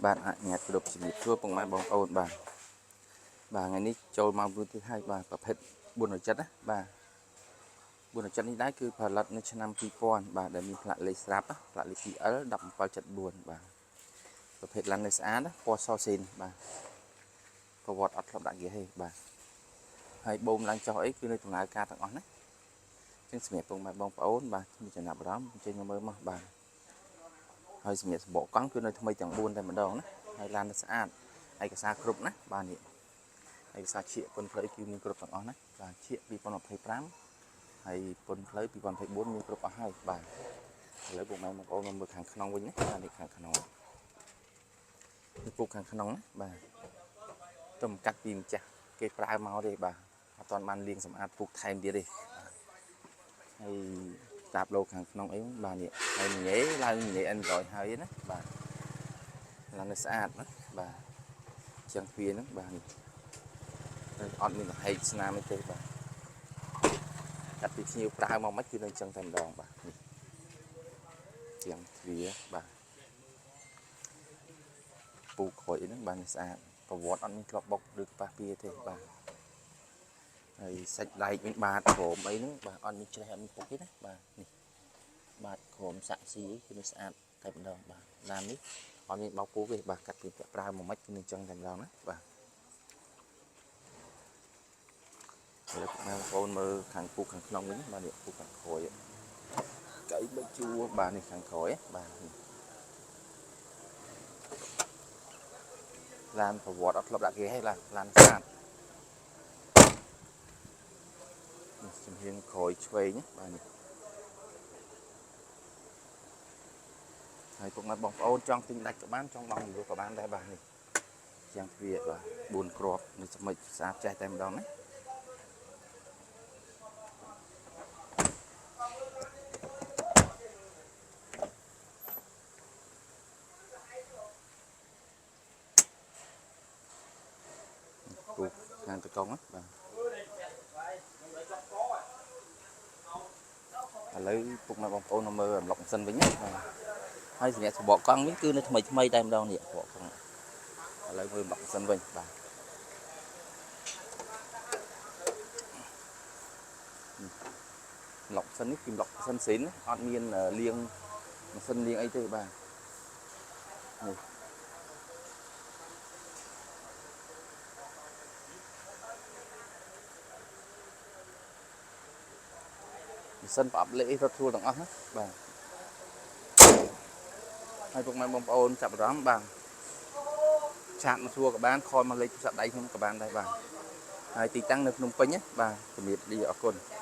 បាទអនុញ្ញាតគ្រប់ជំរាបសួរពុកម៉ែបងប្អូនបាទបាទថ្ងៃនេះចូលមកមួយទៀតហើយបាទប្រភេទ470ណាបាទ470នេះដែរគឺផលិតនៅឆ្នាំ2000បាទដែលមានផ្លាកលេខស្រាប់ផ្លាកលេខ PL 1774បាទប្រភេទឡាននៅស្អាតណាពណ៌សស៊ីនបាទប្រវត្តិអត់ធ្លាប់ដាក់ហ្គាសទេបាទហើយបូមឡើងចុះអីគឺនៅដំណើរការទាំងអស់ណាចឹងសម្រាប់ពុកម៉ែបងប្អូនបាទមានចំណាប់អារម្មណ៍ចេញមកមើលមកបាទហើយសម្រាប់សបកកង់គឺនៅថ្មីទាំង4តែម្ដងណាហើយឡាននៅស្អាតឯកសារគ្រប់ណាបាទនេះឯកសារឈៀកពន្ធផ្លូវគឺមានគ្រប់ទាំងអស់ណាបាទឈៀក2025ហើយពន្ធផ្លូវ2024មានគ្រប់អស់ហើយបាទឥឡូវពុកម៉ែបងប្អូនមកមើលខាងក្នុងវិញណាបាទនេះខាងក្នុងនេះពុកខាងក្នុងណាបាទទៅមិនកាត់ពីម្ចាស់គេប្រើមកទេបាទអត់ទាន់បានលាងសម្អាតពុកថែមទៀតទេបាទហើយតាបលោខាងក្នុងអីបាទនេះហើយញ៉េឡើងញ៉េ Android ហើយណាបាទឡើងនៅស្អាតណាបាទជាងទ្វារហ្នឹងបាទនេះអត់មានលហែកស្នាមអីទេបាទកាត់ពីភ្ញៀវប្រើមកមិនគឺនៅចឹងតែម្ដងបាទនេះជាងទ្វារបាទពូក្រោយអីហ្នឹងបាទនេះស្អាតប្រវត្តិអត់មានធ្លាប់បុកឬក្ប៉ះពៀទេបាទហើយសាច់ដែកវិញបាទក្រោមអីហ្នឹងបាទអត់មានច្រេះអត់មានពុកទេណាបាទនេះបាទក្រោមសាក់ស៊ីអីគឺនៅស្អាតតែម្ដងបាទឡាននេះអត់មានបោកពូទេបាទកាត់ពីប្រើមកមិនគឺនឹងចឹងតែម្ដងណាបាទឥឡូវបងប្អូនមើលខាងពូខាងក្នុងវិញបាទនេះពូខាងក្រោយកៅអីបីជួរបាទនេះខាងក្រោយបាទនេះឡានប្រវត្តិអត់ធ្លាប់ដាក់គេទេឡានស្អាតនេះជំហានក្រោយឆ្វេងបាទនេះហើយពុកម៉ែបងប្អូនចង់ទិញដាច់ក៏បានចង់បង់លុយក៏បានដែរបាទនេះជាងទ្វារបាទ4គ្រាប់នេះស្មិចស្អាតចេះតែម្ដងណាពូខាងតកងណាបាទឥឡូវពុកម៉ែបងប្អូនមកមើលរំលកម៉ាស៊ីនវិញណាបាទហើយសម្រាប់សបកកង់វិញគឺនៅថ្មីថ្មីតែម្ដងនេះសបកកង់ឥឡូវមើលរំលកម៉ាស៊ីនវិញបាទរំលកម៉ាស៊ីននេះគឺរំលកម៉ាស៊ីនស៊ីនអត់មានលាងម៉ាស៊ីនលាងអីទេបាទនេះម៉ាស៊ីនប្រអប់លេខអីរត់ស្រួលទាំងអស់ណាបាទហើយពុកម៉ែបងប្អូនចាប់អារម្មណ៍បាទឆាតមកសួរក៏បានខលមកលេខទូរស័ព្ទដៃខ្ញុំក៏បានដែរបាទហើយទីតាំងនៅភ្នំពេញណាបាទជំរាបលាអរគុណ។